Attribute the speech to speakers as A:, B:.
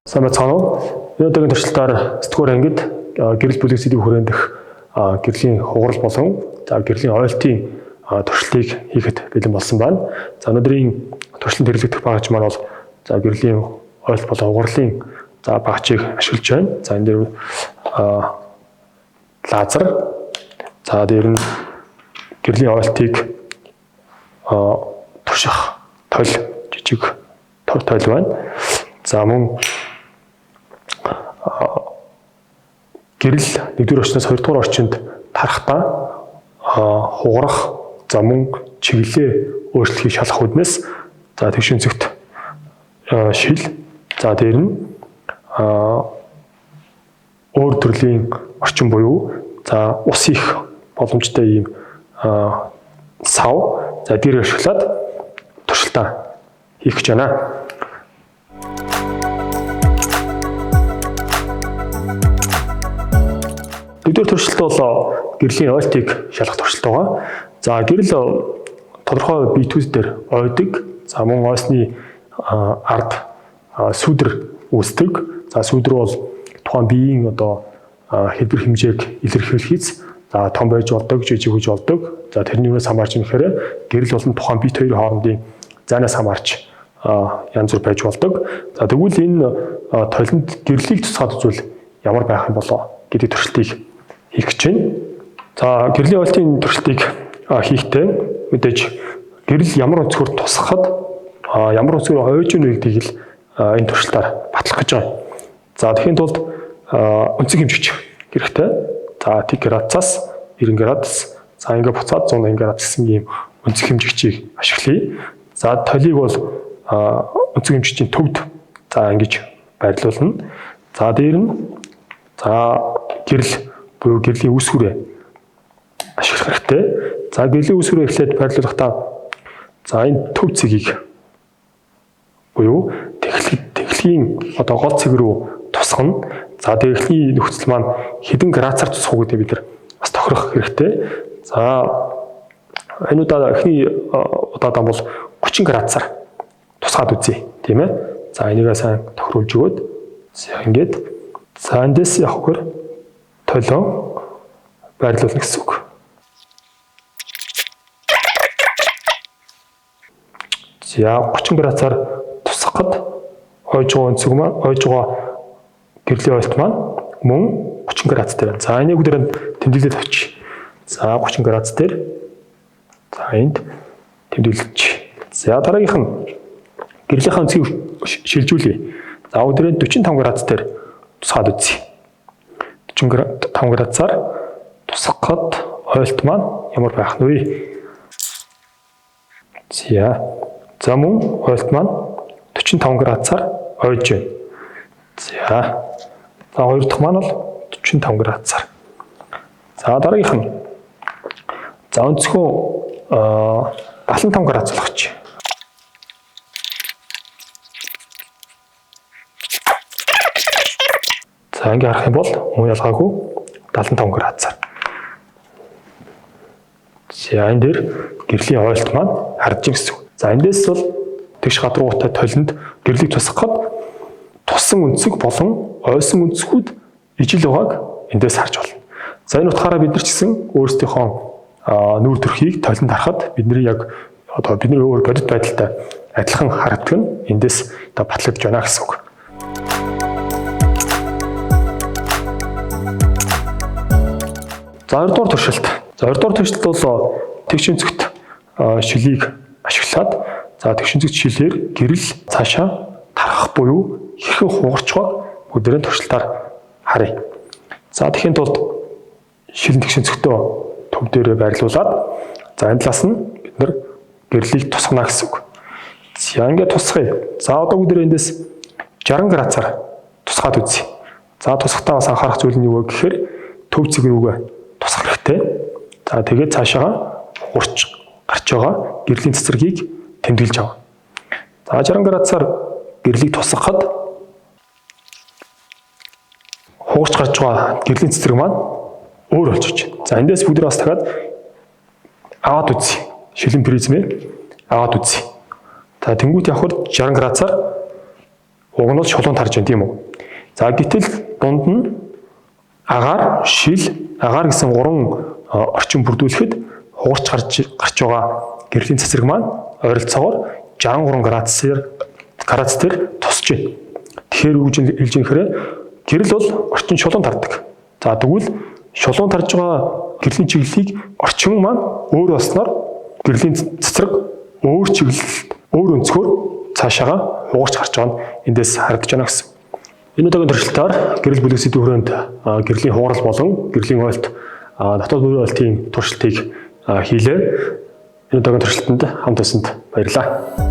A: Сайн байцгаана уу? Энэ удаагийн туршилтаар 9 дугаар ангид гэрэл бүлэг сэдвийн хүрээнд дэх гэрлийн хугарал болон за гэрлийн ойлтын туршилтыг хийхэд бэлэн болсон байна. За өнөөдрийн туршилтанд хэрэглэгдэх багаж маань бол за гэрлийн ойлт болон хугарлын за багажийг ашиглаж байна. За энэ дээр лазер, за дээр нь гэрлийн ойлтыг турших толь, жижиг толь байна. За мөн гэрэл 1-р орчноос 2-р орчинд тарахдаа хугарах, за мөн чиглэлээ өөрчлөхийг шалгах үүднээс за тэгш өнцөгт шил, за дээр нь өөр төрлийн орчин буюу за ус их боломжтой ийм сав, за дээр ашиглаад туршилтаа хийх гэж байна. Нэгдүгээр туршилт бол гэрлийн ойлтыг шалгах туршилт байгаа. За гэрэл тодорхой биетүүд дээр ойдог. За мөн ойсны ард сүүдэр үүсдэг. За сүүдэр бол тухайн биеийн одоо хэлбэр хэмжээг илэрхийлэхийц за том байж болдог, жижиг байж болдог. За тэрний юунаас хамаарч юм гэхээр гэрэл болон тухайн биет хоёрын хоорондын зайнаас хамаарч янз бүр байж болдог. За тэгвэл энэ толинд гэрлийг тусгаад үзвэл ямар байх юм болоо гэдэг туршилтыг хийх гэж байна. За гэрлийн ойлтын туршилтыг хийхдээ мэдээж гэрэл ямар өнцгөр тусгахад ямар өнцгөр ойж гэнэ гэдгийг л энэ туршилтаар батлах гэж байгаа. За тэгэхийн тулд өнцөг хэмжигч хэрэгтэй. За 1 градусаас 90 градус, за ингээ буцаад 180 градус гэсэн ийм өнцөг хэмжигчийг ашиглая. За толийг бол өнцөг хэмжигчийн төвд за ингэж байрлуулна. За дээр нь за гэрэл буюу гэрлийн үүсвэрээ ашиглах хэрэгтэй. За гэрлийн үүсвэрээ эхлээд байрлуулахдаа за энэ төв цэгийг буюу тэглэгийн одоо гол цэг рүү тусгана. За тэглэлийн нөхцөл маань хэдэн градусаар тусах уу гэдэг бид нар бас тохирох хэрэгтэй. За энэ удаа эхний удаадаа бол 30 градусаар тусгаад үзье, тийм ээ. За энийгээ сайн тохируулж өгөөд за ингээд за эндээс явахаар толио байрлуулна гэсэн үг. За 30 градусаар тусгахад ойж байгаа өнцөг маань, ойж байгаа гэрлийн ойлт маань мөн 30 градус дээр байна. За энийг бүгдээр тэмдэглээд авчи. За 30 градус дээр за энд тэмдэглэж. За дараагийнх нь гэрлийнхаа өнцгийг шилжүүлье. За өдрөө 45 градус дээр тусгаад үзье. 45 градусаар тусгахад ойлт маань ямар байх нь вэ? За. За мөн ойлт маань 45 градусаар ойж байна. За. За хоёр дахь маань бол 45 градусаар. За дараагийнх нь за өнцгөө 75 градус болгочих. За ингээ харах юм бол мөн ялгаагүй 75 градусаар. За энэ дээр гэрлийн ойлт маань харж гин гэсэн үг. За эндээс бол тэгш гадруугатай толинд гэрлийг тусгахад тусан өнцөг болон ойсон өнцгүүд ижил байгааг эндээс харж болно. За энэ утгаараа бид нар ч гэсэн өөрсдийнхөө нүүр төрхийг толинд харахад бидний яг одоо бидний өөр бодит байдалтай адилхан харагддаг нь эндээс одоо батлагдж байна гэсэн үг. За 2 дугаар туршилт. За 2 дугаар туршилт бол тэгш өнцөгт шилийг ашиглаад за тэгш өнцөгт шилээр гэрэл цаашаа тархах буюу хэрхэн хугарч байгааг бүгдээрээ туршилтаар харъя. За тэгэхийн тулд шилэн тэгш өнцөгтөө төв дээрээ байрлуулад за энэ талаас нь бид нар гэрлийг тусгана гэсэн үг. За ингээд тусгая. За одоо бүгдээрээ эндээс 60 градусаар тусгаад үзье. За тусахтаа бас анхаарах зүйл нь юу вэ гэхээр төв цэг рүүгээ тусах хэрэгтэй. За тэгээд цаашаага хугарч гарч байгаа гэрлийн цэцэргийг тэмдэглэж аваа. За 60 градусаар гэрлийг тусгахад хугарч гарч байгаа гэрлийн цэцэрэг маань өөр болж байна. За эндээс бүгд бас дахиад аваад үзье. Шилэн призмээ аваад үзье. За тэнгуут явхад 60 градусаар Уг нь бол шулуун тарж байна, тийм үү? За, гэтэл дунд нь агаар, шил, агаар гэсэн гурван орчин бүрдүүлэхэд хугарч гарч байгаа гэрлийн цацраг маань ойролцоогоор 63 градус дээр тусч байна. Тэгэхээр юу гэж хэлж байгаа гэхээр гэрэл бол орчин шулуун тардаг. За, тэгвэл шулуун тарж байгаа гэрлийн чиглэлийг орчин маань өөр болсноор гэрлийн цацраг өөр чиглэлд, өөр өнцгөр цаашаага хугарч гарч байгаа нь эндээс харагдаж байна гэсэн. Энэ удаагийн туршилтаар гэрэл бүлэг сэдвийн хүрээнд гэрлийн хугарал болон гэрлийн ойлт, дотоод бүрийн ойлтын туршилтыг хийлээ. Энэ удаагийн туршилтанд хамт байсанд баярлалаа.